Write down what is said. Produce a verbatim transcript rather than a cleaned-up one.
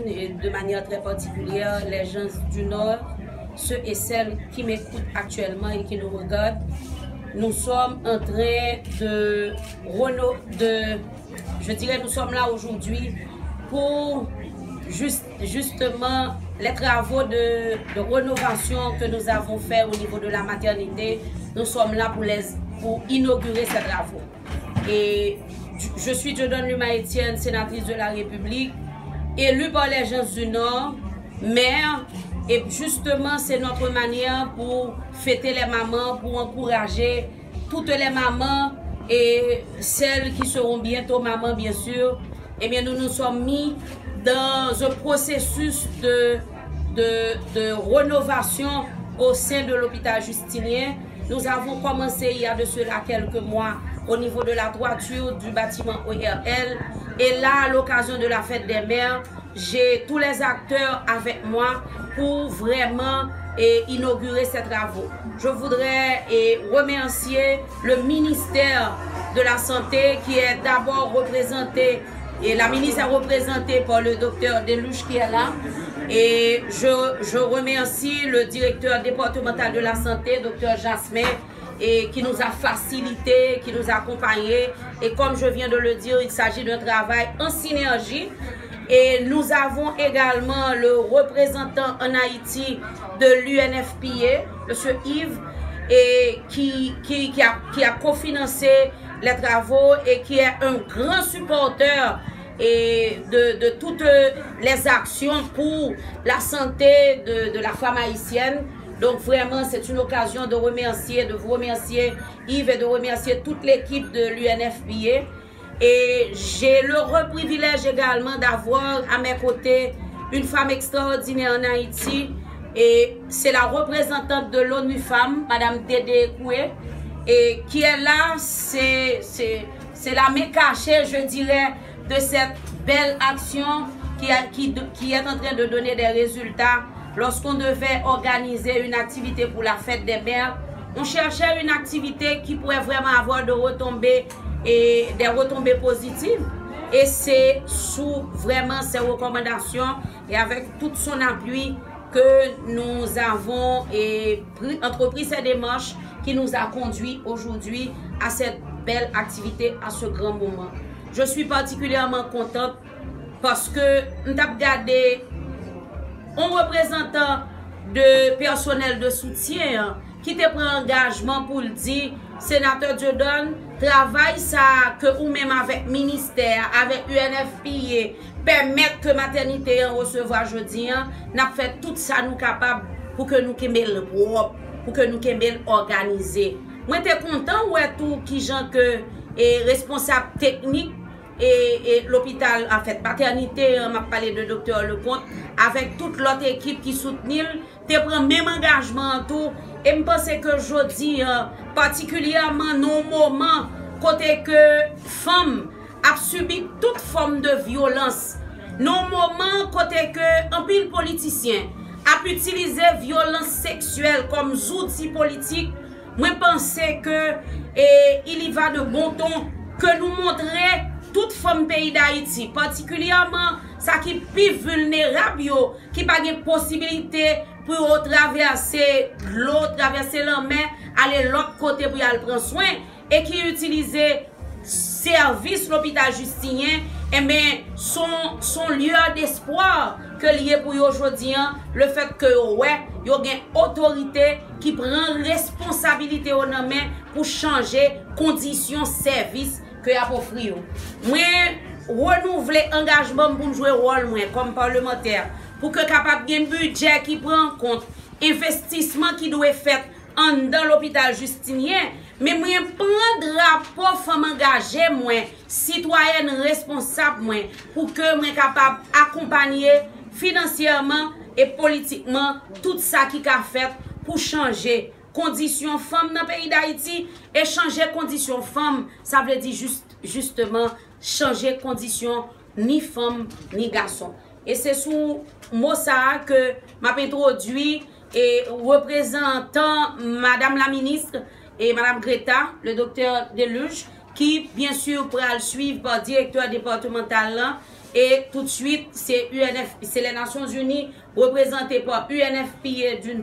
et de manière très particulière les gens du Nord, ceux et celles qui m'écoutent actuellement et qui nous regardent. Nous sommes en train de reno-, de, je dirais, nous sommes là aujourd'hui pour juste, justement les travaux de, de rénovation que nous avons fait au niveau de la maternité. Nous sommes là pour les, pour inaugurer ces travaux. Et je suis Dieudonne Luma Etienne, sénatrice de la République, élue par les gens du Nord, maire. Et justement, c'est notre manière pour fêter les mamans, pour encourager toutes les mamans et celles qui seront bientôt mamans, bien sûr. Eh bien, nous nous sommes mis dans un processus de, de, de rénovation au sein de l'hôpital Justinien. Nous avons commencé il y a de cela quelques mois au niveau de la toiture du bâtiment O R L. Et là, à l'occasion de la fête des mères, j'ai tous les acteurs avec moi pour vraiment, eh, inaugurer ces travaux. Je voudrais, eh, remercier le ministère de la Santé qui est d'abord représenté, et la ministre est représentée par le docteur Deluche qui est là. Et je, je remercie le directeur départemental de la santé, docteur Jasmin, et qui nous a facilité, qui nous a accompagnés. Et comme je viens de le dire, il s'agit d'un travail en synergie. Et nous avons également le représentant en Haïti de l'U N F P A, monsieur Yves, et qui, qui, qui a, qui a cofinancé les travaux et qui est un grand supporteur et de, de toutes les actions pour la santé de, de la femme haïtienne. Donc vraiment, c'est une occasion de remercier, de vous remercier, Yves, et de remercier toute l'équipe de l'U N F P A. Et j'ai l'heureux privilège également d'avoir à mes côtés une femme extraordinaire en Haïti. Et c'est la représentante de l'ONU Femmes, Madame Dédé Koué, et qui est là, c'est, c'est, c'est la main cachée, je dirais, de cette belle action qui, a- qui, qui est en train de donner des résultats. Lorsqu'on devait organiser une activité pour la fête des mères, on cherchait une activité qui pourrait vraiment avoir de retombées et des retombées positives. Et c'est sous vraiment ces recommandations et avec tout son appui que nous avons, eh, pris- entrepris ces démarches qui nous a conduit aujourd'hui à cette belle activité, à ce grand moment. Je suis particulièrement contente paske m t ap gade yon reprezantan de pèsonèl de soutyen an ki te pran angajman pou l di, Senatè Dieudonne, travay sa a ke ou menm avèk ministè a, avèk U N F P A, pèmèt ke matènite an resevwa jodi an, n ap fè tout sa nou kapab pou ke nou kenbe l pwòp, pou ke nou kenbe l òganize. Mwen te kontan wè tou kijan ke, e, responsab teknik e, e lopital, anfèt, matènite an, m ap pale de doktè Leconte, avèk tout lòt ekip ki soutni l, te pran menm angajman an tou. E m panse ke jodi an, patikilyèman nan yon moman kote ke fanm ap sibi tout fòm de vyolans, nan yon moman kote ke anpil politisyen ap itilize vyolans seksyèl kòm zouti politik, mwen panse ke, e, il y va de bon ton ke nou montre tout fanm peyi Dayiti, patikilyèman sa ki pi vilnerab yo, ki pa gen posibilite pou yo travèse dlo, travèse lanmè, ale lòt kote pou y al pran swen, e ki itilize sèvis lopital Jistinyen, enben, s on, s on lueur d'espoir ke l ye pou yo jodi an, lefèt ke yo wè, yo gen otorite ki pran responsabilite yo nan men pou chanje kondisyon sèvis ke y ap ofri yo. Mwen renouvle angajman m pou m jwe wòl mwen kòm palmantè, pou ke kapab gen bidjè ki pran an kont envestisman ki dwe fèt anndan lopital Jistinyen, men mwen pran drapo fanm angaje mwen, sitwayèn responsab mwen, pou ke mwen kapab akonpanye finansyèman e politikman tout sa ki ka fèt pou chanje kondisyon fanm nan peyi Dayiti. E chanje kondisyon fanm, sa vle di jis-, jisteman chanje kondisyon ni fanm ni gason. E se sou mo sa a ke m ap entwodui e reprezantan Madam la Ministre e Madam Greta, le doktè Deluge, ki, byen si, pral swiv pa direktè depatmantal lan, E tout swit, se U N F P, se les Nations Unies, reprezante pa U N F P A d'une